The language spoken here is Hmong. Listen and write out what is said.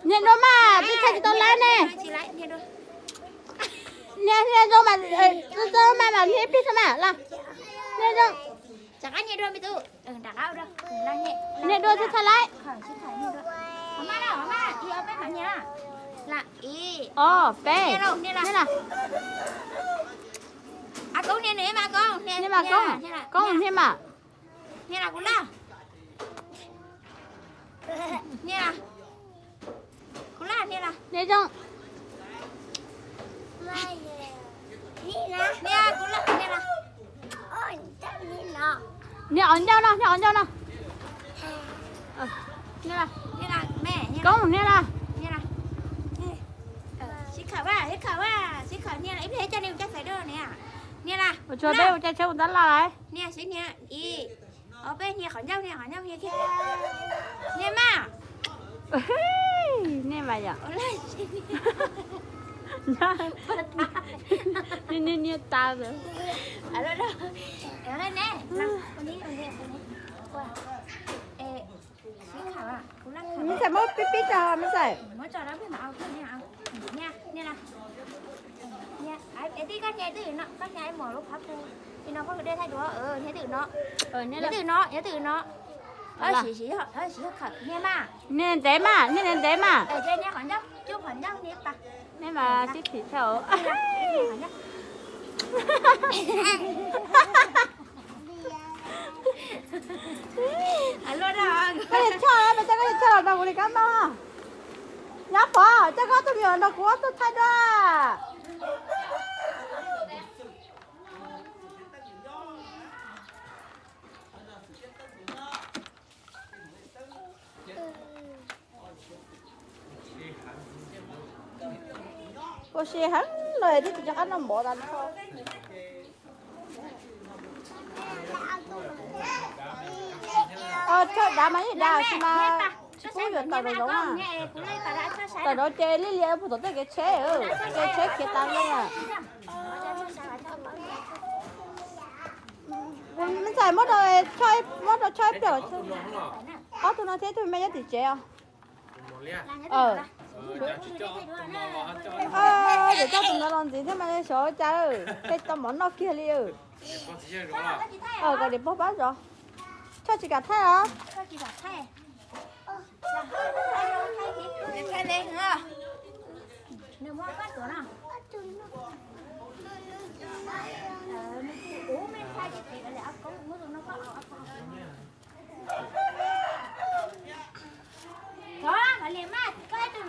Nias dua mas, peb thaij tsis tau lawm ne. Nias, nias zoo mas, txawj mas mas nias pib thaij mas los. Nias zoo. Nias dua tsis thaij lawm. Ob peb, nias mas. Nias mas Koob, Koob nias mas. Nias los kuv laj. Nias, kuv laj nias los. Nias zoo. Nias, kuv laj nias los. Nias qhov ncauj no, nias qhov ncauj no. Nias los. Koob nias los. Sib khawm, sib khawm, sib khawm nias los, ib pliag coj nej ua caj txhais dua nias. Nias los. Ua tsuag peb ua caj tsheb ua tab laj lawm. Nias sib nias ib. Ob peb nias qhov ncauj, nias qhov ncauj, nias kiag. Nias mas. Nej mas yom. Nias nias nias tas lawm. Me ntxhais muab pib pib tso me ntxhais. Nias twj ywm no, koj nias ib muam lub phab pug. Li no koj de thaij duav, nias twj ywm no. Nias twj ywm no, nias twj ywm no. Nias ntev mas, nias ntev mas. Nej mas sib thim tshaj. Koj yog Tshaj, mas coj koj yog Tshaj los nrog kuv li kab noj. Nyab Pov, coj koj tus me nyuam nrog kuv ob tug thaij dua. Ua si heev los twb tsis nco qab noj mov tas nrho. Tshaj dav mas yeej dav tsis mas tsis pub yuav tawm rau zoov na. Tawm rau ces liaj liaj puag tom tej kev tsheb, kev tsheb khiav tas li. Me ntxhais muab rau Tshaj, muab rau Tshaj ib pliag. Ob tug no thiab ib tug me nyob tim tsev os. Ces coj tus no los ntxiv thiab mas xyov cas thiaj tau mov noj kiag li. Kom niam pog pab zov. Tshaj tsis kam thaij os.